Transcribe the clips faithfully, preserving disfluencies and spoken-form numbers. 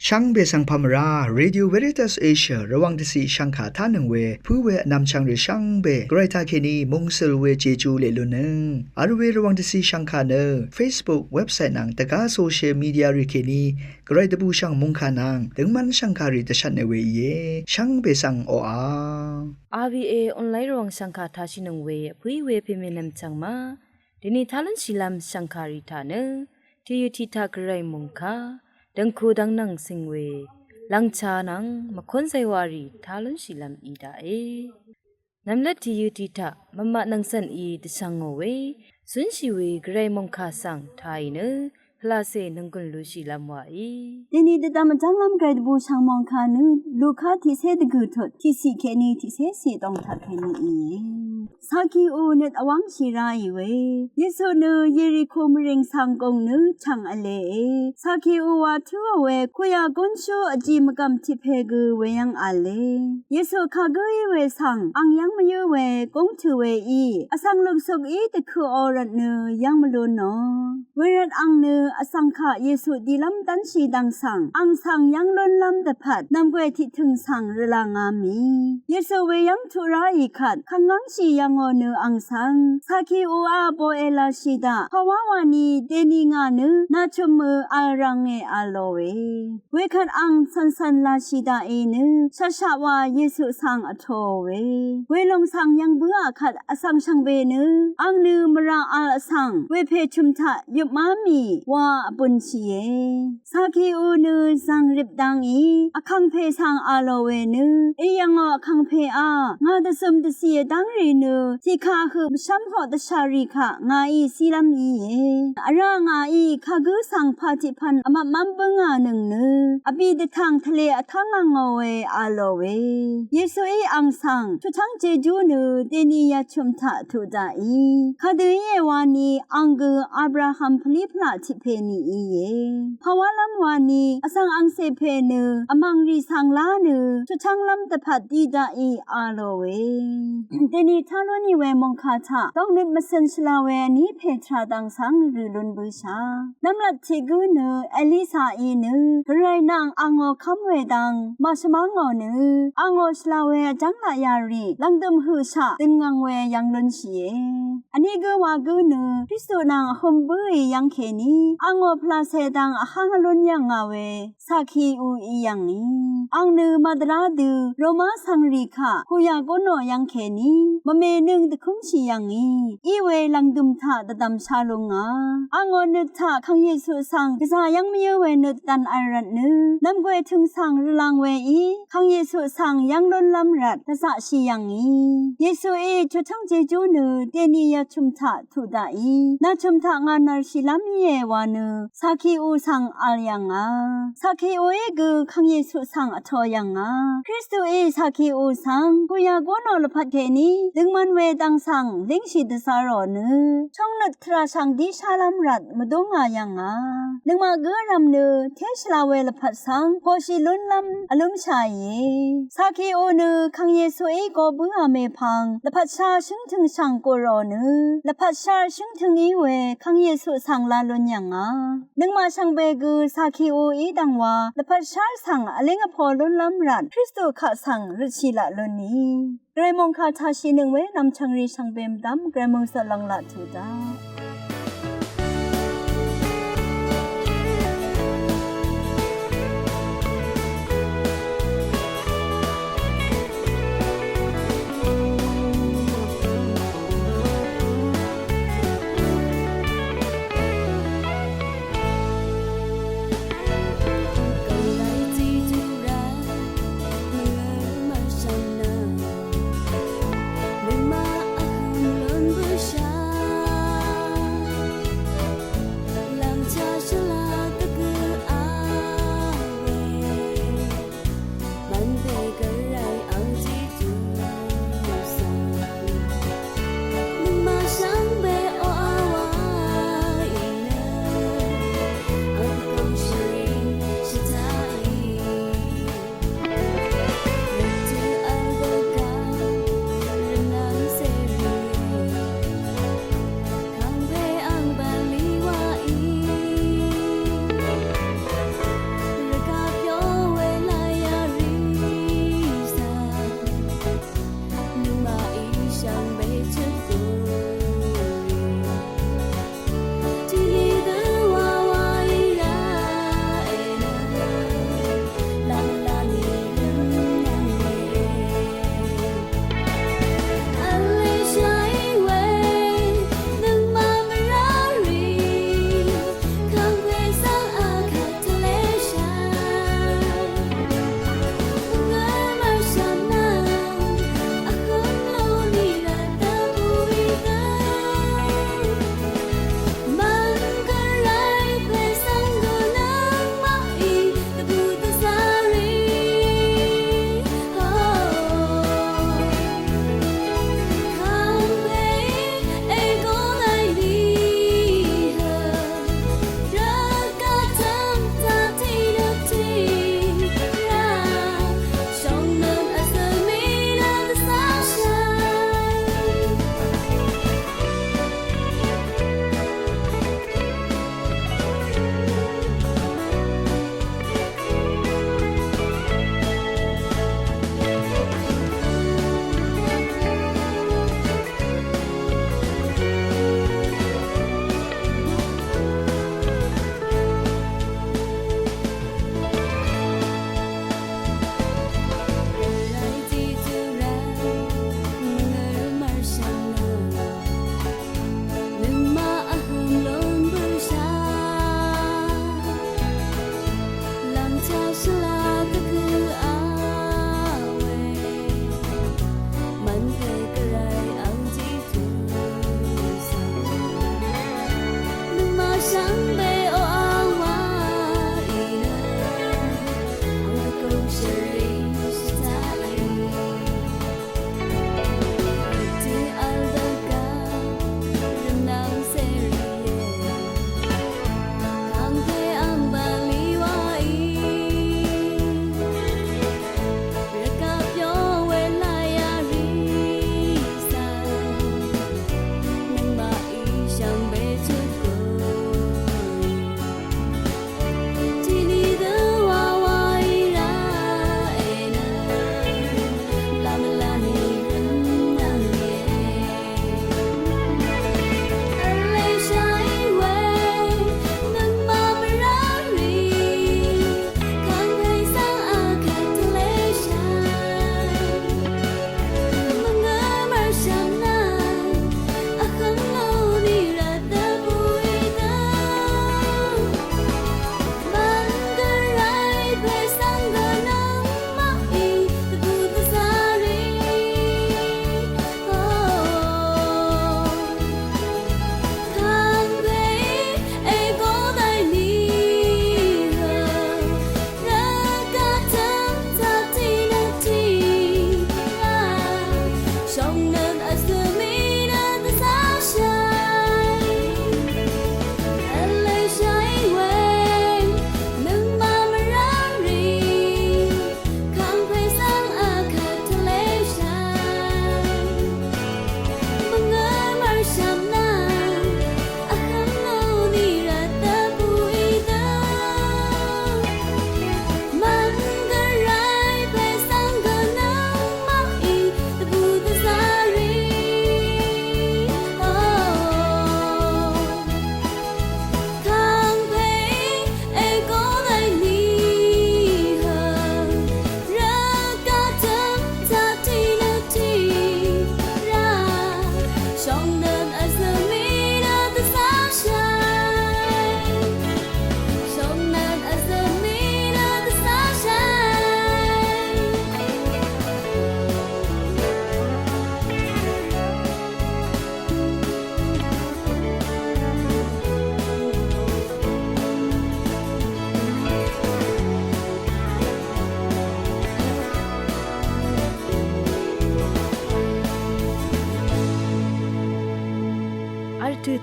Shvngbe svng pà mvrá Radio Veritas Asia Rvwàng dvciq shvngkà tánøng we pǿ we vnvmchvng rì shvngbe gvray taqkèní mungsøl we jejú leq lunnøng vl we Rvwàng dvciq shvngkà nø Facebook, website nvng dvgá social media rì kèní gvray dvbùshv̀ng mòngkà nvng døngmv́n shv̀ngkàrì dvshvtne we íe. Shvngbe svng oqà RVA online Rvwàng shv̀ngkà tashìnøng we vpǿí we pèmènvm chv̀ng ma. Dèni tá lúnshìlv́m shv̀ngkàrì taq nø tìyø tiq taq gvray mòngkà dv̀ngku dv́ngnvng sing we lv̀ngcha nvng mvkónzay warì tá lúnshìlv́m í daqe. Nvmlvt tìyø tiq taq mvmaq nvng cv̀n í dvshvngò we zúnshì we gvray mòngkà svng tàì nø pvlacè nònggùn lushìlv́m wàí. Dèni dvdvm vjv́nglv́m gvray dvbùshv̀ng mòngkà nø Luka tiqcé dvgø̀ tut tiqciq kèní tiqcé ciq dòng taq kèní íe. Sakiu nøt vwv́ngshì ráì we Yesu nø Yeriko mvrìng svng gùng nø chv̀ng vleqe. Sakiu wa tǿò we kuyà gúnshú vjì mvgv̀m tiq pè gø weyv́ng v̄le. Yesu kagǿ í we svng ang yv́ng mvyǿ we gúng tø̀ we í vsvng luksuq í dvkøqò rvtnø yv́ng mvlú nò. Wervt ang nø vsvng kaq Yesu dilv́m dv́nshì dv̀ng svng ang svng yv́ng lúnlv́m dvpvt nv̀mgwè tiqtø̀ng svng rvlá ngá mì. Yesu weyv́ng tuq ráì kvt kv̀ngngv́ngshì yv̀ngò nø ang svng Sakiuá boqe lashì daq pàwá wani dèni ngà nø nàchø̀mø vl rv̄nge v̄lòe. Wekvt ang cv̀ncv̀n lashì daqì nø shaqshaq wa Yesu svng vtōò we welòng svng yv̀ng bǿà kvt vsvng shvngbe nø ang nø mvrà vl vsvng wepè chø̀m taq yøpmá mì wa vbønshìe. Sakiu nø zv̀ng rip dangí vkàngpè svng v̄lò we nø í yv̀ngò vkàngpèá ngà dvzøm dvcì vdv́ngrì nø tiqkà høq mvshv́m hoq dvshàrì kaq ngàí cílv́m íe. Vrá ngàí kagǿ svng pà tiqpv̀n vmvpmv́m bǿngà nøng nø vbì dvtv̀ng tvlē vtv́ng angòe v̄lòe. Yesuí ang svng chutchv́ng jejú nø dèni yachø̀m taq tuq daqí kadø íe wani ang gø Abraham pvlí pvlaq tiq pè ni íe. Pàwálv́m wani vsvng angcè pè nø vmv̀ngrì svng lá nø chutchv́nglv́m dvpvt dí daqí v̄lòe. Dèni tá lú nì we mòngkà taq dòngnøt mvcø̀n shvla we vní pè tvrà dv̀ng svng rø̀ lún bǿshà. Nvmlat tiq gǿ nø Elisaí nø gvray nvng angò kv́m we dvng màshvmá ngò nø angò shvla we vjv́ng laq yarì lv̀ngdø̀m høqshaq døngngvng we yv̄ng lúnshìe. Vní gǿ wa gǿ nø Kristu nvng vhø̄m bǿì yv́ng kèní angò pvlacè dvng vháng vlún yv̀ngà we Sakiu í yv̀ngì. Ang nø màdvrá dø Roma svngrì kaq kuyà gúnò yv́ng kèní mvmènøng dvkǿmshì yv̀ngì. Iwe lv̀ngdø̀m taq dvdv̀m shá lúngà. Angò nøt taq Kàng Yesu svng gvzà yv́ng mvyǿ we nøt dvn vl rvtnø nv̀mgwè tø̀ng svng rvlang weí Kàng Yesu svng yv́ng lúnlv́m rvt dvzaqshì yv̀ngì. Yesuí chutchv́ng jejú nø dèni yachø̀m taq tuq daqí nàchø̀m taq ngà nv̀rshìlv́m íe wa nø Sakiu svng vl yv̀ngà. Sakiuí gø Kàng Yesu svng vtō yv̀ngà. Kristuí Sakiu svng kuyà gúnò lvpat kèní døngman we dvng svng língshì dvzarò nø chóngnøt tvrà shvngdí shálv́m rvt mvdú ngà yv̀ngà. Nøngmaq gǿ rv̀m nø té shvla we lvpat svng poqshì lúnlv́m vlǿmshàìe. Sakiu nø Kàng Yesuí go bǿà mèpvng lvpat shá shǿngtø̀ng shv̀ng kùrò nø lvpat shá shǿngtø̀ng í we Kàng Yesu svng la lún yv̀ngà. Nøngmaq shvngbe gø Sakiu í dv̀ngwa lvpat shá svng vlíng vpo lúnlv́m rvt Kristu kaq svng røtshì laq lúnì. Gvray mòngkà tashìnøng we nv̀mchv̀ng rì shvngbe mvdv́m gvray mòngsøq lv̀nglaq tuq daq.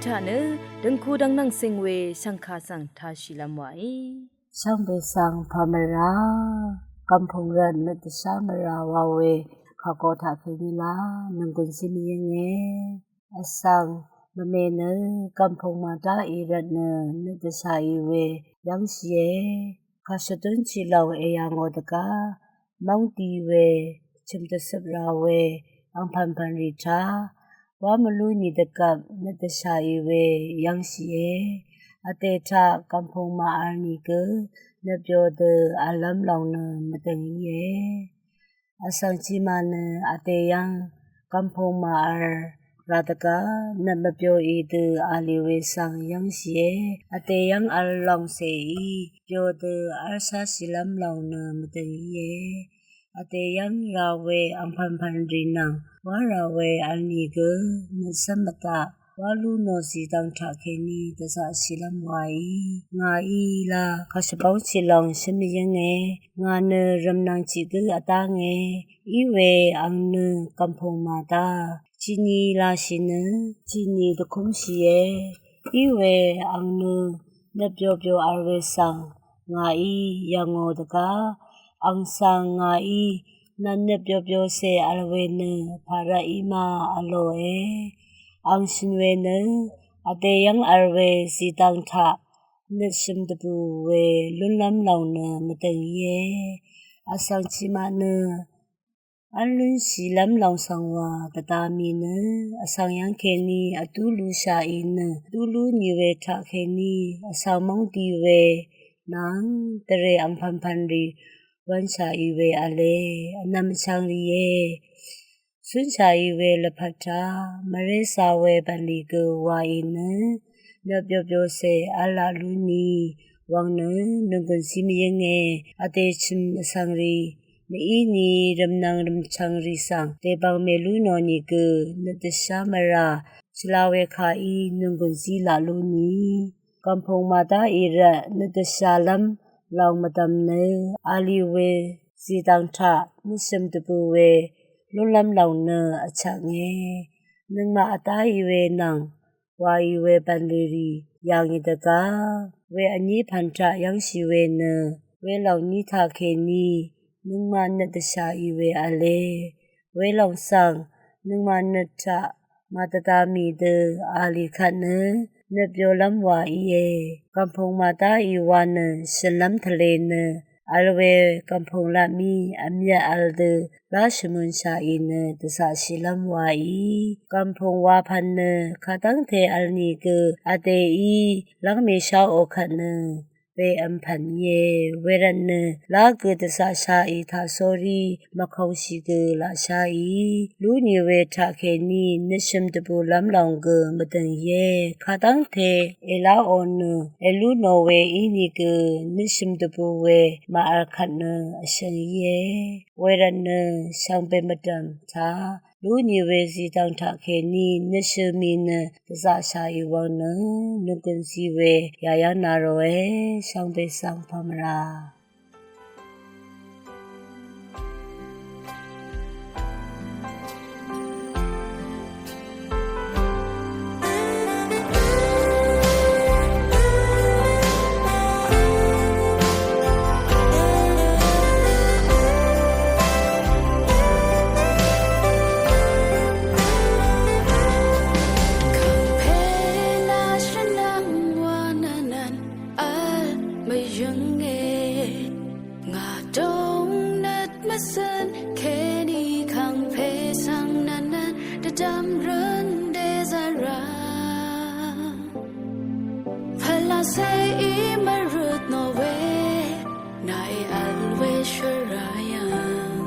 Taq nø døngku dvng nvng sing we shvngka svng tashìlv́m waí. Shvngbe svng pà mvrà, gv̀mpùng rvt nøt dvshá mvrà wa we kàgo taq kèní la nònggùn zí mvyǿnge. Vsvng mvme nø gv̀mpùng màdá í rvt nø nøt dvshà í we yv́ngshìe. Kàshvdún tiq lòng èyà ngò dvgá móng di we, chø̀m dvcøp ra we angpv̀npv̀n rì taq wá mvlú nì dvgvp nøt dvshà í we yv́ngshìe. Vdè taq gv̀mpùng màvl nìgø nøt byo dø vllv́m lòng nø mvdø̀ng íe. Vsvng tiqmà nø vdè yv́ng gv̀mpùng màvl ra dvgá nøt mvbyo í dø vlì we svng yv́ngshìe. Vdè yv́ng vl lòng cèí byo dø v́lshá shìlv́m lòng nø mvdø̀ng íe. Vdè yv́ng ra we angpv̀npv̀n rì nvng wá ra we vl nìgø nøt cv́m mvdaq wá lú nò zìdvng taq kèní dvzaqshìlv́m waí. Ngàí la kàshvbóng tiq lòng shǿn mvyǿnge. Ngà nø rv̀mnvng tiq gǿ vdánge. Í we ang nø gv̀mpùng màdá tiqni lashì nø tiqni dvkúmshìe. Í we ang nø nøt byo byo vl we svng ngàí yv̀ngò dvgá ang svng ngàí nv̀n nøt byo byo cè vl we nø pàrvt í ma vlòe. Ang shø̀n we nø vdè yv́ng vl we zìdvng taq nøt shø̀m dvbù we lúnlv́m lòng nø mvdø̀ng íe. Vsvng tiqmaq nø v́l lúnshìlv́m lòng svng wa dvda mì nø vsvng yv́ng kèní vdú lúshà í nø vdú lú nì we taq kèní vsvng móng di we nvng dvrè angpv̀npv̀n rì wv̄nshà í we v̄le. Vnvm vchvng rìe. Cúnshà í we lvpat taq mvré za we bv̀nlì gø wa í nø nøt byo byo cè v́l laq lú nì wvng nø nònggùn zí mvyǿnge. Vdè chø̀m vsvng rì mvíni rv̀mnvng rv̀mchvng rì svng dèbvng mèlú nò nìgø nøt dvshá mvrà shvla we kàí nònggùn zí laq lú nì. Gv̀mpùng màdá í rvt nøt dvshàlv́m lòng mvdv̀m nø vlì we zìdvng taq nøt shø̀m dvbù we lúnlv́m lòng nø vchvknge. Nøngmaq vdá í we nvng wa í we bv̀nlì rì yà ngì dvgá we vní pv̀n taq yv́ngshì we nø welòng ní taq kèní nøngmaq nøt dvshà í we v̄le. Welòng svng nøngmaq nøt taq màdvda mì dø vlì kvt nø nøt byolv́m wa íe. Gv̀mpùng màdá í wa nø shø̀nlv́m tvlē nø vl we gv̀mpùng laq mí vmyvt vl dø lá shvmønshà í nø dvzaqshìlv́m wa í. Gv̀mpùng wa pv̀n nø kadv́ngte vl nìgø vdèí lv́ng mèsháò kvt nø we vm pv̀n íe. Wervt nø lá gø dvzaqshà í taq sórí mvkongshì gø laqshá í lú nì we taq kèní nøt shø̀m dvbùlv́m lòng gø mvdø̀ng íe. Kadv́ngte èláò nø èlú nò we ínìgø nøt shø̀m dvbù we màvl kvt nø vshø̀ng íe. Wervt nø shvngbe mvdv̀m taq lú nì we zìdvng taq kèní nøt shø̀m í nø dvzaqshà í wvng nø nònggùn zí we yà yv́ng na ròe. Shvngbe svng pà mvrà. Vl mvyǿnge. Ngà dòng nøt mvcøn kèní kàngpè svng nvnnvn dvdvm røn dèzvra. Pvlacè í mvrøt nò we nàí vl we shvra yv̀ng.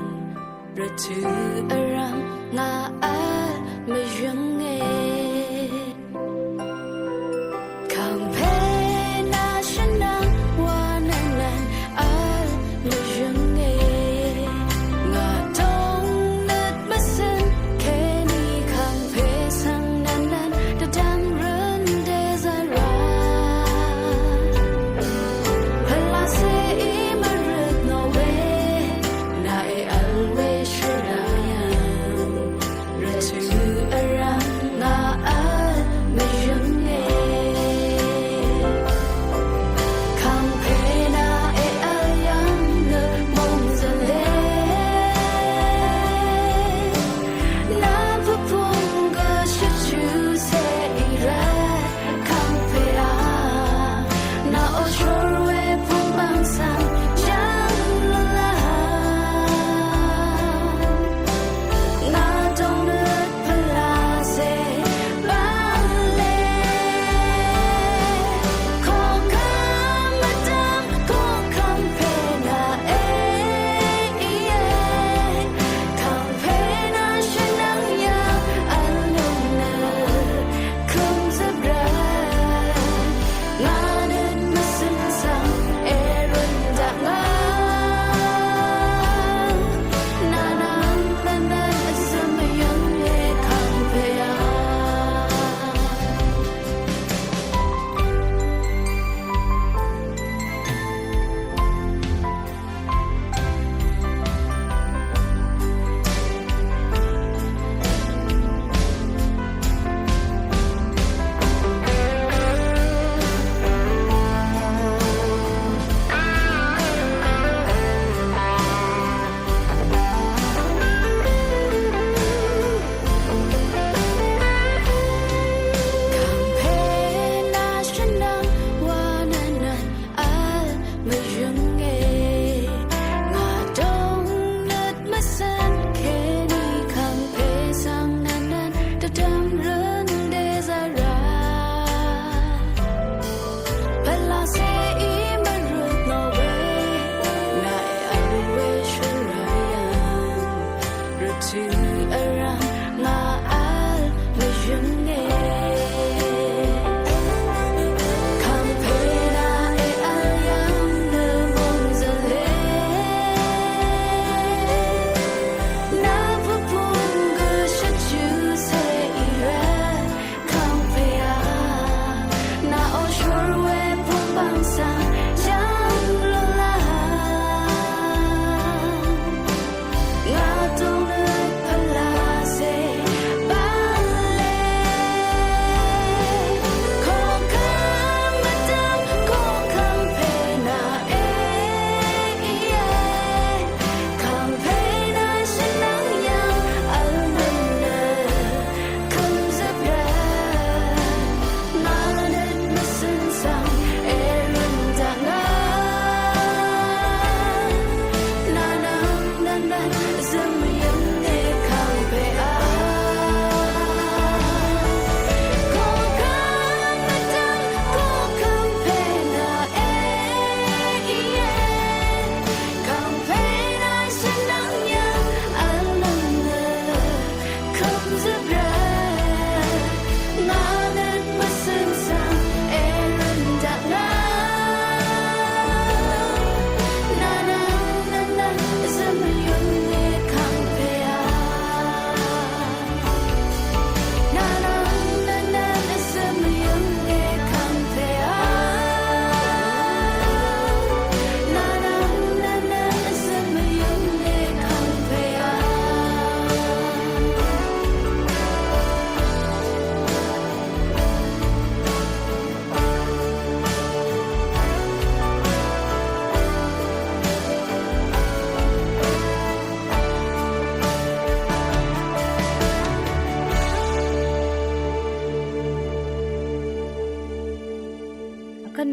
Rvtø̀ vrv̀m ngà vl mvyǿnge. Kàngpè nà shvnvng wa nvnnvn vl mvyǿnge. Ngà dòng nøt mvcøn kèní kàngpè svng nvnnvn dvdvm røn dèzvra.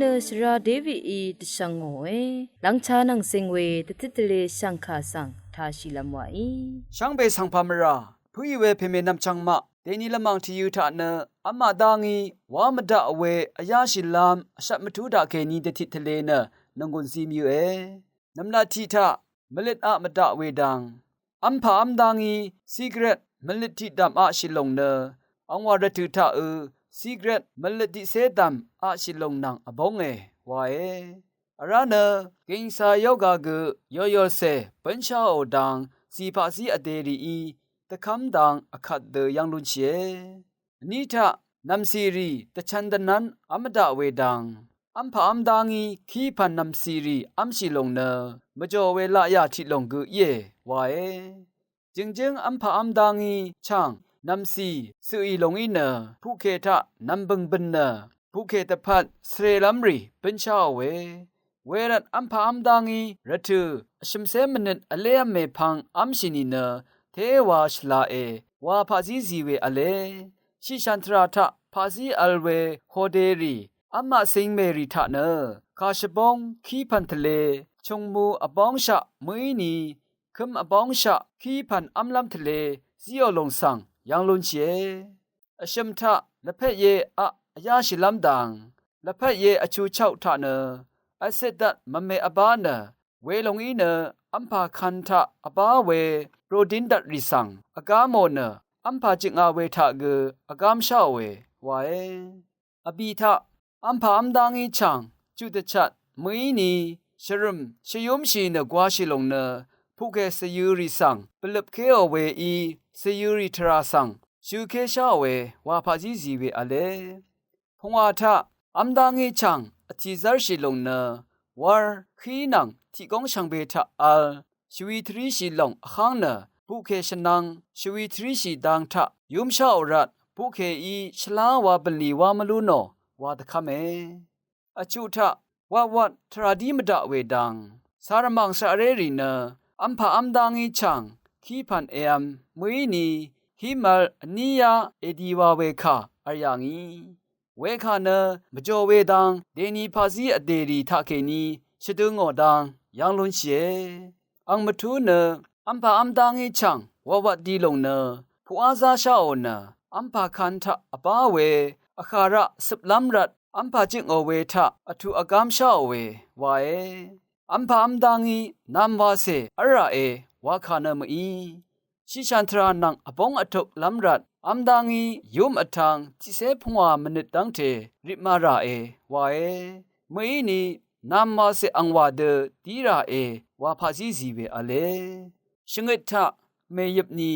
Shvra Davidí dvshvng ngòe, lvngcha nvng sing we dvtit tvle shv̀ngkà svng tāshìlvm wàí. Shvngbe svng pà mvrà, pø̀í we pèmè nvmchvngmaq, dèni lvmàng tìyø̄ taq nø, v́m maq dá ngí, wá mvdaq we, vyáshìlv́m, vshvt mvtú daqkèní dvtit tvle nø, nònggùn zí mvyø̄e. Nv̀mlat tiq taq, mvløt aq mvdaq we dang. V́mpà v́m dá ngí, sigaret mvløt tiq dv̀m aqshì lòng nø, angwà rvtø̀ taq ø, sigaret mvløt tiqcé dv̀m aqshì lòng nvng vbónge, wae. Vrá nø, gingsa yoga gø, yoyòlcè, bǿnsháò dang, zìpaqzí vdè rìí, dvkv́m dang, vkvt dø yv́ng lúnshìe. Vní taq, nv̀mcìrì, dvchv̄n dvnv́n, v́m mvdaq we dang. V́mpà v́m dá ngí, kí pv̀n nv̀mcìrì, v́mshì lòng nø, mvjò we laqyà tiq lòng gø íe, wae. Jø̀ngjǿng v́mpà v́m dá ngí, chàng, nv̀mcì, cø̀ì lòngí nø, puqkè taq, nv̀mbø̀ng bø̀n nø, puqkè dvpvt, svrelv́m rì, bǿnsháò we. Wervt v́mpà v́m dá ngí, rvtø̀, vshø̀mcé mvnøt vlév́m mèpvng v́mshì nìnø, téwa shvlaqe, wa paqzí zì we v̄le. Shiqshàn tvrà taq paqzí vl we, hoderì, v́m maq cingmèrì taq nø, kàshvbóng, kí pv̀n tvle, chungmu vbóngshaq, mø̀í ni, køm vbóngshaq, kí pv̀n v́mlv́m tvle, zíò lòng svng, yv́ng lúnshìe. Vshø̀m taq, lvpetye aq, vyáshìlv́m dang. Lvpetye vchuchok taq nø, vcit dvt mvme vbá nø, welòng í nø, v́mpà kvn taq, vbá we, brodin dvtrì svng, vgámò nø, v́mpà jøknga we taq gø, vgámsháòe, wae. Vbì taq, v́mpà v́m dá ngí chàng, juq dvchvt, mø̀í ni, shvrø̀m, shvyúmshì nø gwashì lòng nø, puqkè cvyørì svng, bvløpkéò weí, cvyørì tvrà svng, shøkésháòe, wa paqzí zì we v̄le. Pungwà taq, v́m dá ngí chàng, vtì zv́rshì lòng nø, wv̄r, hí nvng, tiq góng shvngbe taq vl, shvwi tvríshì lòng vháng nø, puqkè shvnvng, shvwi tvríshì dang taq, yúmsháò rvt, puqkèí, shvlá wa bv̀nlì wá mvlú nò, wa dvkv́me. Vchuq taq, watwat, tvrà dí mvdaq we dang, carvmàng shaqrérì nø, v́mpà v́m dá ngí chàng, kí pv̀n èvm, mø̀í ni, hímvl, vníyá, èdi wa we kà, v̄l yà ngì. Wekà nø, mvjò we dang, dèni paqzí vdèrì taqkèní, shvdø̄ ngò dang, yv́ng lúnshìe. Ang mvtú nø, v́mpà v́m dá ngí chàng, watwat di lòng nø, puqá zásháò nø, v́mpà kan taq vbá we, vhàraq cøplv́m rvt, v́mpà jøkngò we taq, vtuq vgámsháò we, wae. V́mpà v́m dá ngí, nam wacè, v́lràe, wakà nø mø̀í. Shiqshàn tvrà nvng vbóng vtuklv́m rvt, v́m dá ngí, yúm vtv̄ng, tiqcé pungwà mvnøt dv́ngte, ripmà ràe, wae. Mø̀í ni, nam wacè ang wà dø, dí ràe, wa paqzí zì we v̄le. Shvngøt taq, mèyøp ni,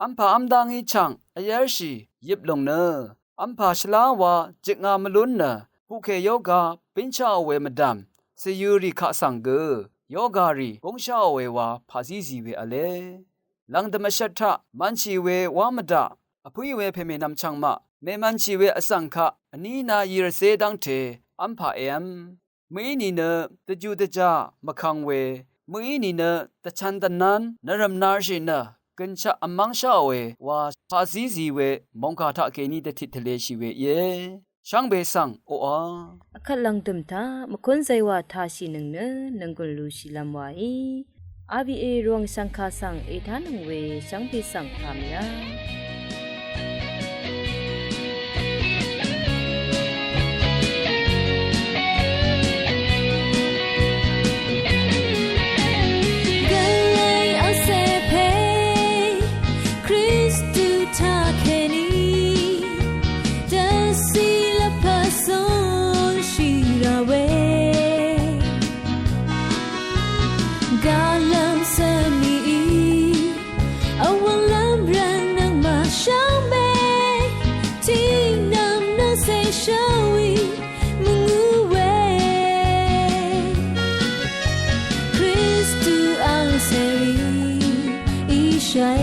v́mpà v́m dá ngí chàng, vyv́rshì, yøp lòng nø, v́mpà shvlá wa, jøknga mvlún nø, puqkè yoga, bínsháò we mvdv̀m, cvyørì kaq svng gø, yogarì, góngsháò we wa, paqzí zì we v̄le. Lv̀ngdø̀m vshvt taq, mvnshì we wá mvdaq, vpǿí we pèmè nvmchvng maq, mèmvnshì we vsvng kaq, vní na yì rvzé dv́ngte, v́mpà èv́m. Mø̀í nìnø, dvju dvjà, mvkvng we, mø̀í nìnø, dvchv̄n dvnv́n, nvrø̀m narshì nø, gø̀nshaq vmv́ngsháòe, wa, paqzí zì we, mòngkà taqkèní dvtit tvleshì we íe. Shvngbe svng, oqà. Vkvt lv̀ngdø̀m taq, mvkún zaywa tāshìnøng nø, nònggùn lushìlv́m waí. Abiq e rvwàng shv̀ngkà svng ètánøng we shvngbe svng pà mvyá. Gvlè vsè pè Kristu taqkèní dvcì lvpat cúnshì rà we. Gvlv́m svmì í, vwv̀nglv́m rvt nøngmaq shvngbe, tiqnvm nøngcè shvwi mvngú we. Kristu ang cèrì, Ishai